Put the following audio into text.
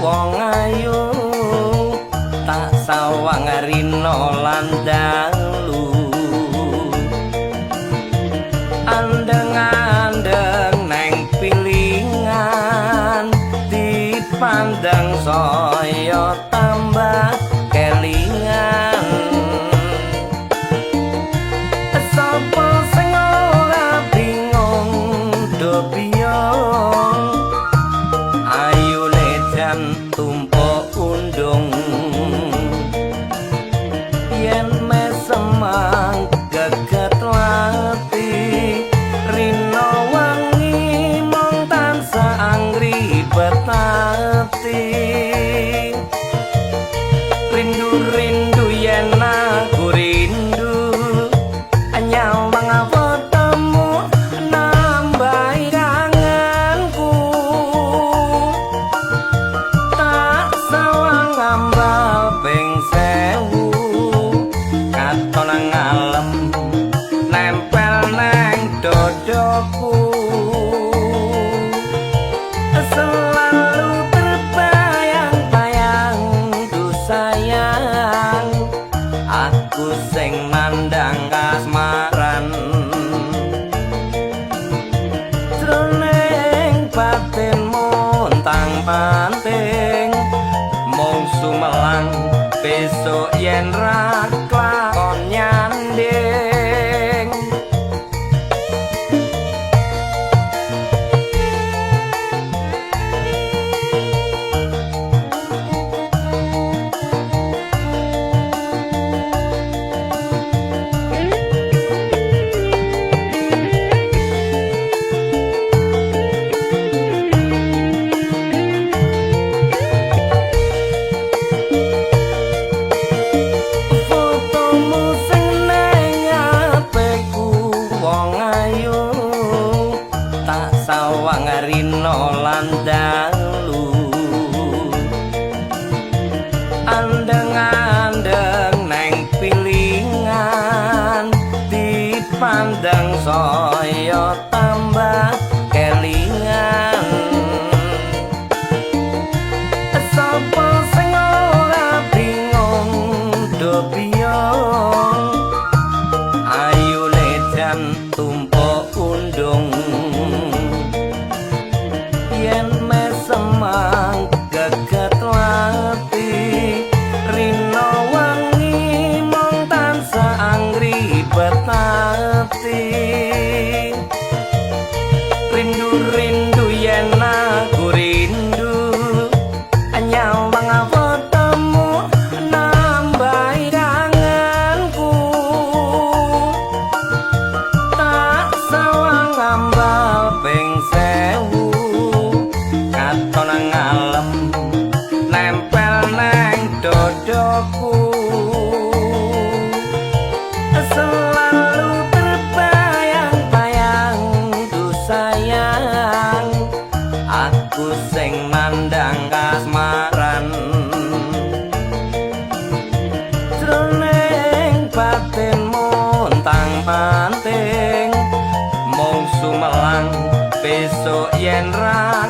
wong ayu tak sawang rino lan dalu. Andeng-andeng neng pilingan dipandang saya tambah kelingan. Sapa sing ora bingung do biyong, ayune jan tumpuk undung. Yen mesemang geget lati rino wangi mong tansah angribet ati. Rindu-rindu yen aku rindu nyawang fotomu nambahi kangenku. Tak sawang ambal ping 1000 katon ngalem nempel neng dodoku. Selalu terbayang-bayang du sayang, aku sing nandang kasmaran. Jroning batin montang panting mung sumelang besok yen ra klakon nyanding. Fotomu sing neng HP-ku wong ayu tak sawang rino lan dalu. Andeng-andeng neng pilingan dipandang saya tambah kelingan. Sapa sing ora bingung do biyong, ayune jan tumpuk undung. Yen mesemang geget lati rino wangi mong tansah angribet ati. Rindu-rindu yen aku rindu nyawang fotomu nambahi kangenku. Tak sawang ambal ping 1000 katon ngalem nempel neng dodoku. Selalu terbayang-bayang du sayang, aku sing nandang kasmaran. Jroning batin montang panting mung sumelang besok yen ra